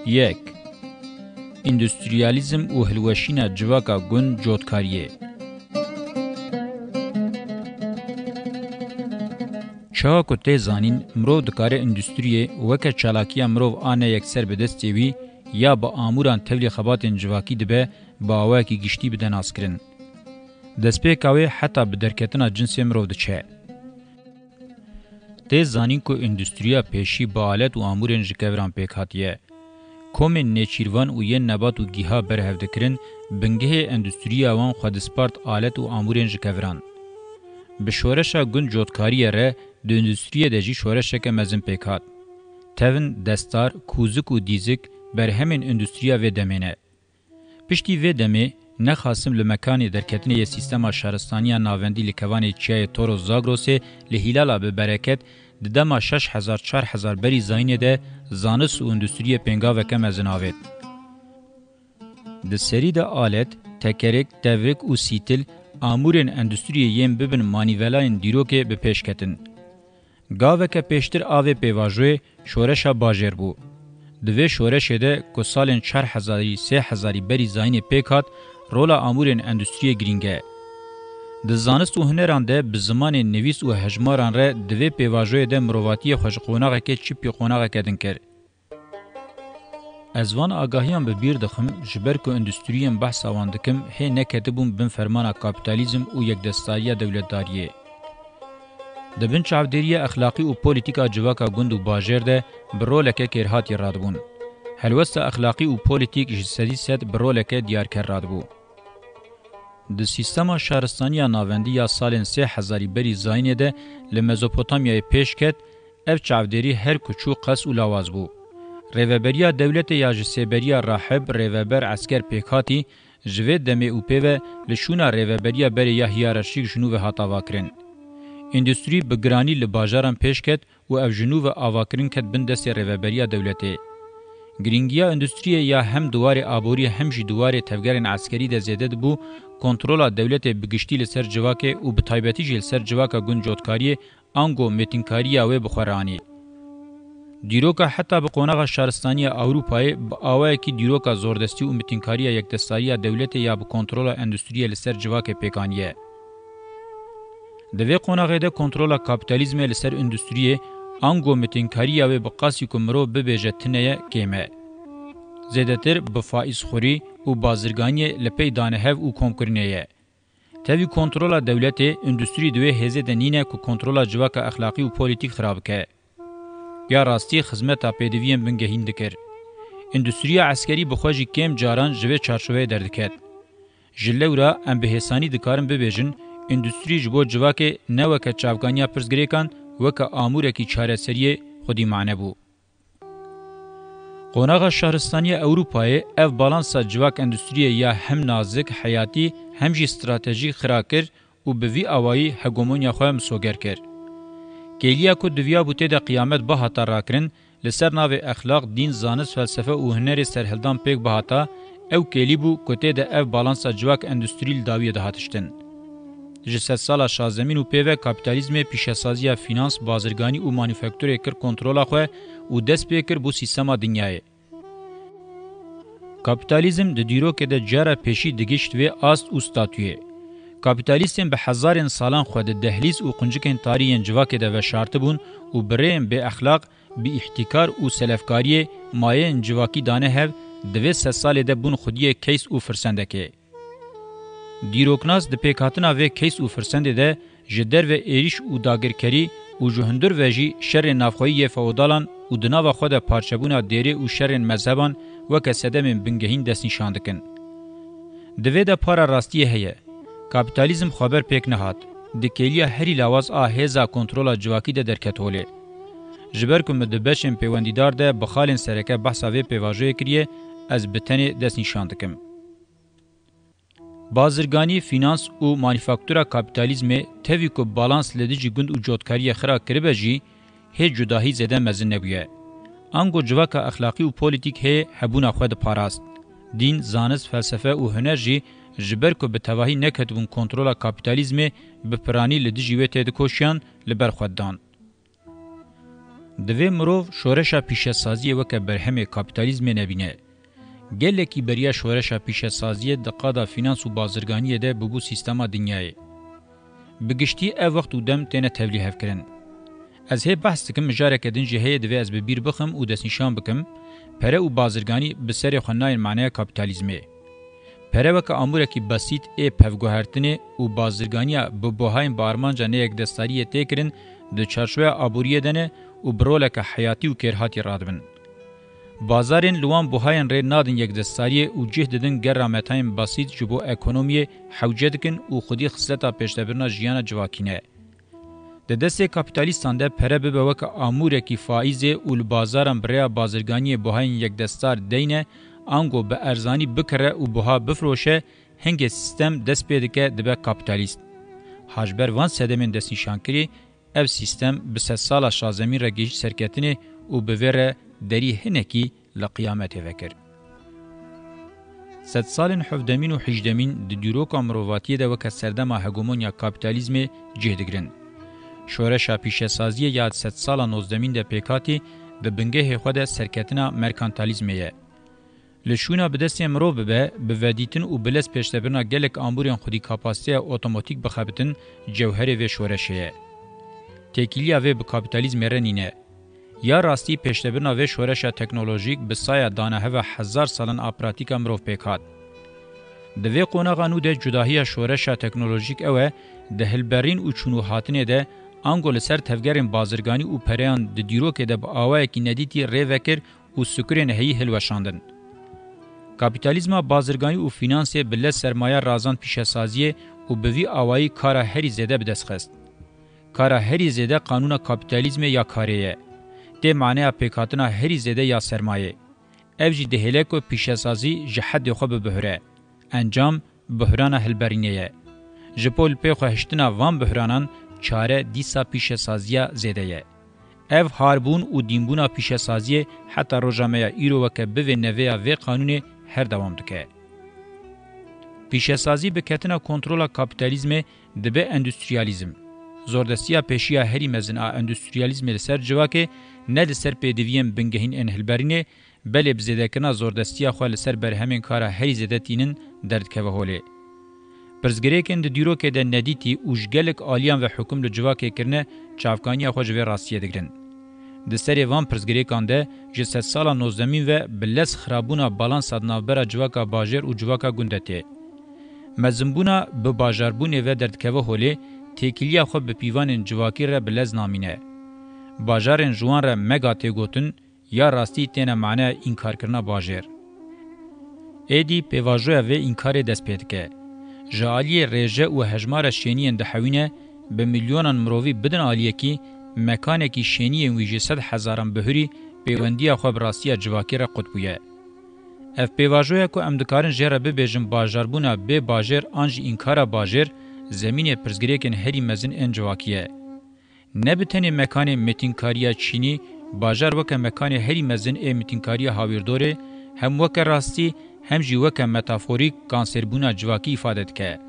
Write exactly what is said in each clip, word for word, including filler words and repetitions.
Yek. Îndustriyalîzm û hilweşîna civaka gund cotkariyê. Çawa ku tê zanîn, mirov dikare îndustriyê weke çalakiya mirov a ne yekser bi destê wî ya bi amûran tevlî xebatên civakî dibe, bi awayekî giştî bide naskirin. Destpêka wê heta bi derketina cinsê mirov diçe. Tê zanîn ku îndustriya pêşî bi alet û amûrên ji keviran pêk hatiye. Komên nêçîrvan û yên nebat û gîha berhev dikirin, bingehê endûstriya wan xwe dispart alet û amûrên ji keviran. Bi şoreşa gund cotkariyê re di endûstriyê de jî şoreşeke mezin pêk hat. Tevn, destar, kûzik û dîzik berhemên endûstriya vê demê ne. Piştî vê demê, nexasim li mekanê derketinê yê sîstema şaristaniya navendî li kevanê çiyayê Toros Zagrosê li Hîlala bi bereket di dema şeş hezar çar hezar berî zayînê de zanist û endûstriyê pêngaveke mezin avêt. Di serî de alet, tekerek, tevrik û sîtil amûrên endûstriyê yên bibin manîvelayên dîrokê bi pêş ketin. Gaveke pêştir a vê pêvajoyê şoreşa bajêr bû. Di vê şoreşê de ku salên çar hezarî sê hezarî berî zayînê pêk hat, rola amûrên endûstriyê girîng e. Di zanist û huneran de bi zimanên nivîs û hejmaran re di vê pêvajoyê de mirovatiyê xwe ji qonaxeke çipî qonaxeke din kir. Ez van agahiyan bi bîr dixim, ji ber ku endûstriyên behsa wan dikim hê neketibûn bin fermana kapîtalîzm û yekdestariya dewletdariyê. Di bin çavdêriya exlaqî û polîtîk a civaka gund û bajêr de bi roleke kêrhatî radibûn. Helwesta exlaqî û polîtîk ji sedî sed bi roleke diyarker radibû. Di sîstema şaristaniya navendî ya salên sê hezarî berî zayînê de li Mezopotamyayê pêş ket, ev çavdêrî her ku çû qels û lawaz bû. Rêveberiya dewletê ya ji sêberiya rahib, rêveber, esker pêkhatî, ji vê demê û pê ve li şûna rêveberiya berê ya hiyerarşîk ji nû ve hat avakirin. Endûstrî bi giranî li bajaran pêş ket û ev ji nû ve avakirin ket bin destê rêveberiya dewletê. Girîngiya endûstriyê ya hem di warê aborî hem jî di warê tevgerên eskerî de zêde dibû, kontrola dewletê bi giştî li ser civakê û bi taybetî jî li ser civaka gund cotkariyê ango mêtinkariya wê bi xwe re anî. Dîroka heta bi qonaxa şaristaniya Ewropayê bi awayekî dîroka zordestî û mêtinkariya yekdestariya dewletê ya bi kontrola endûstriyê li ser civakê pêk aniye. Di vê qonaxê de kontrola kapîtalîzmê li ser endûstriyê, ango mêtinkariya wê bi qasî ku mirov bibêje tune ye, kêm e. Zêdetir bi faîzxwirî û bazirganiyê li pey dane hev û komkirinê ye. Tevî kontrola dewletê, endûstrî di wê hêzê de nîne ku kontrola civaka exlaqî û polîtîk xira bike. Ya rastî xizmeta pêdiviyên bingehîn dikir. Endûstriya eskerî bi xwe jî kêm caran ji vê çarçoveyê derdiket. Ji lewra em bi hêsanî dikarin bibêjin, endûstrî ji bo civakê ne weke çavkaniya pirsgirêkan, weke amûrekî çareseriyê xwedî mane bû. Qonaxa şaristaniya Ewropayê ev balansa civak endûstriyê ya hem nazik, heyatî, hem jî stratejîk xira kir û bi vî awayî hegemonya xwe misoger kir. Kêliya ku diviyabû tê de qiyamet bihata rakirin, li ser navê exlaq, dîn, zanist, felsefe û hunerê serhildan pêk bihata, ew kêlî bû ku tê de ev balansa civak endûstrî li dawiyê dihat hiştin. Ji sedsala şazdemîn û pê ve kapîtalîzmê pîşesaziya fînans, bazirganî û manîfakturê kir kontrola xwe û dest pê kir bo sîstema dinyayê. Kapîtalîzm di dîrokê de cara pêşî digihişt vê ast û statuyê. Kapîtalîstên bi hezarên salan xwe di dehlîz û quncikên tarî yên civakê de veşartibûn û bi rêyên bêexlaq, bi îhtîkar û selefkariyê mayeyên civakî dane hev, di vê sedsalê de bûn xwediyê keys û firsendekê. Dîroknas di pêkhatina vê keys û firsendê de ji derve êrîş û dagirkerî û ji hundir ve jî şerên navxweyî yê feodalan û di nava xwe de parçebûna dêrê û şerên mezheban weke sedemên bingehîn destnîşan dikin. Di vê de para rastiyê heye. Kapîtalîzm xweber pêk nehat. Di kêliya herî lawaz a hêza kontrola civakî de derket holê. Ji ber ku min di beşên pêwendîdar de bi xalên sereke behsa vê pêvajoyê kiriye, ez bi tenê destnîşan dikim. Bazirganî, fînans û manîfaktura kapîtalîzmê tevî ku balans li dijî gund û cotkariyê xira kiribe jî, hê cudahî zêde mezin nebûye. Ango civaka exlaqî û polîtîk hê hebûna xwe diparast. Dîn, zanist, felsefe û huner jî ji ber ku bi tevahî neketibûn kontrola kapîtalîzmê, bi piranî li dijî wê têdikoşiyan, li ber xwe didan. Divê mirov şoreşa pîşesaziyê weke berhemê kapîtalîzmê nebîne. Gelekî beriya şoreşa pîşesaziyê di qada fînans û bazirganiyê de bûbû sîstema dinyayê. Bi giştî ev wext û dem têne tevlîhevkirin. Ez hê behs dikim, mijareke din jî heye divê ez bi bîr bixim û destnîşan bikim, pere û bazirganî bi serê xwe nayên maneya kapîtalîzmê. Pere weke amûrekî besît ê pevguhertinê û bazirganiya bi buhayên bi armanca neyekdestariyê tê kirin di çarçoveya aboriyê de ne û bi roleke heyatî û kêrhatî radibin. Bazarên li wan buhayên rê nadin yekdestariyê û cih didin gera metayên besît ji bo ekonomiyê hewce dikin û xwedî xisleta pêşdebirina jiyana civakî ne. Di destê kapîtalîstan de pere bibe weke amûrekî faîzê û li bazaran bi rêya bazirganiyê buhayên yekdestar deyne, ango bi erzanî bikire û buha bifroşe, hingê sîstem dest pê dike dibe kapîtalîst. Ha ji ber van sedemên destnîşankirî, ev sîstem bi sedsala şazemîn re gihîşt serketinê û bi vê re derî hinekî li qiyametê vekir. Sedsalên hevdemîn û hejdemîn di dîroka mirovatiyê de weke serdema hegemonya kapîtalîzmê cih digirin. Şoreşa pîşesaziyê ya sedsala nozdemîn de pêkhatî di bingehê xwe de serketina merkantalîzmê ye. Li şûna bi destê mirov bibe, bi vedîtin û bi lez pêşdebirina gelek amûrên xwedî kapasiteya otomatîk bixebitin, cewherê vê şoreşê ye. Têkiliya vê bi kapîtalîzmê re nîne. Ya rastî pêşdebirina vê şoreşa teknolojîk bi saya daneheva hezar salan a pratîka mirov pêk hat. Di vê qonaxa nû de cudahiya şoreşa teknolojîk ew e, di hilberîn û çûn û hatinê de ango li ser tevgerên bazirganî û pereyan di dîrokê de bi awayekî nedîtî rê vekir û sikurên heyî hilweşandin. Kapîtalîzma bazirganî û fînansê bi lez sermaya razand pîşesaziyê û bi vî awayî kara herî zêde bi dest xist. Kara herî zêde qanûna kapîtalîzmê ya karê ye. Tê maneya pêkhatina herî zêde ya sermayê. Ev jî dihêle ku pîşesazî ji hedê xwe bibuhire. Encam, buhrana hilberînê ye. Ji bo li pê xwe hiştina van buhranan çare dîsa pîşesaziya zêde ye. Ev harbûn û dînbûna pîşesaziyê heta roja me ya îro weke bivê neveya vê qanûnê her dewam dike. Pîşesazî bi ketina kontrola kapîtalîzmê dibe endustriyalîzm. Zordestiya pêşiya herî mezin a endustriyalîzmê li ser civakê ne li ser pêdiviyên bingehîn ên hilberînê, belê bi zêdekirina zordestiya xwe li ser berhemên kara herî zêde tînin derdikeve holê. Pirsgirêkên di dîrokê de nedîtî û ji gelek aliyan ve hukum li civakê kirine, çavkaniya xwe ji vê rastiyê digirin. Di serê van pirsgirêkan de ji sedsala nozdemîn ve bi lez xirabûna balansa di navbera civaka bajêr û civaka gund de tê. Mezinbûna bi bajarbûnê ve derdikeve holê, têkiliya xwe bi pîvanên civakî re bi lez namîne. Bajarên ji wan re mega tê gotin, ya rastî têne maneya înkarkirina bajêr. Êdî pêvajoya vê înkarê dest pê dike. Ji aliyê rêje û hejmara şêniyên dihewîne, bi milyonan mirovî bidin aliyekî, mekanekî şêniyên wî ji sed hezaran bihurî pêwendiya xwe bi rastiya civakî re qut bûye. Ev pêvajoya ku em dikarin jê re bibêjin bajarbûna bê bajêr an jî înkara bajêr, zemînê pirsgirêkên herî mezin ên civakî ye. Ne bi tenê mekanê mêtînkariya çînî, bajar weke mekanê herî mezin ê mêtînkariya hawîrdorê, hem weke rastî, hem jî weke metaforîk kanserbûna civakî îfade dike.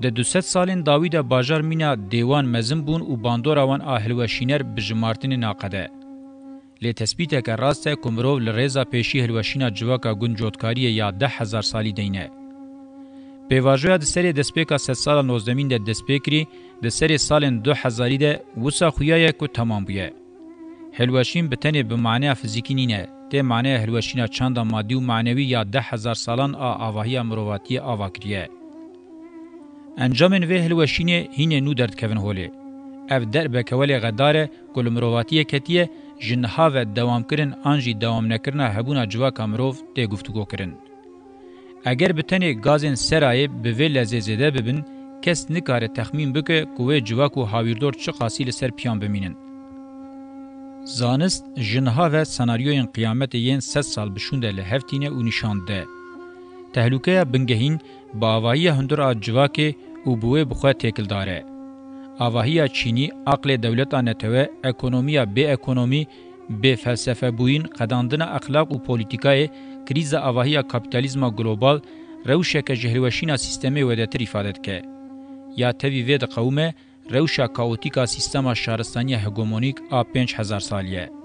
Di du sed salên dawî de bajar mîna dêwan mezin bûn û bandora wan a hilweşîner bi jimartinê naqede. Lê tespîteke rast e ku mirov li rêza pêşî hilweşîna civaka gund cotkariyê ya deh hezar salî deyne. Pêvajoya di serê destpêka sedsala nozdemîn de dest pê kirî, di serê salên du hezarî de wisa xuya ye ku temam bûye. Hilweşîn bi tenê bi maneya fizîkî nîne, tê maneya hilweşîna çanda madî û manewî ya deh hezar salan a avahiya mirovatiyê ava kiriye. Encamên vê hilweşînê hînê nû derdikevin holê. Ev derbeke welê xedar e ku li mirovatiyê ketiye, ji niha ve dewamkirin an jî dewamnekirina hebûna civaka mirov tê guftûgokirin. Eger bi tenê gazên serayê bi vê lezê zêde bibin, kes nikare texmîn bike ku wê civak û hawîrdor çiqasî li ser piyan bimînin. Zanist ji niha ve senaryoyên qiyametê yên sed sal bi şûn de li hev tîne û nîşan dide. Tehlûkeya bingehîn bi avahiya hundir a civakê û bi wê bi xwe têkildar e. Avahiya çînî, aqlê dewleta netewe, ekonomiya bê ekonomî, bê felsefebûyîn, qedandina exlaq û polîtîkayê, krîza avahiya kapîtalîzma global, rewşeke ji hilweşîna sîstemê wedetir îfade dike. Ya tevî vê diqewime, rewşa kaotîk a sîstema şaristaniya hegemonîk a pênc hezar salî ye.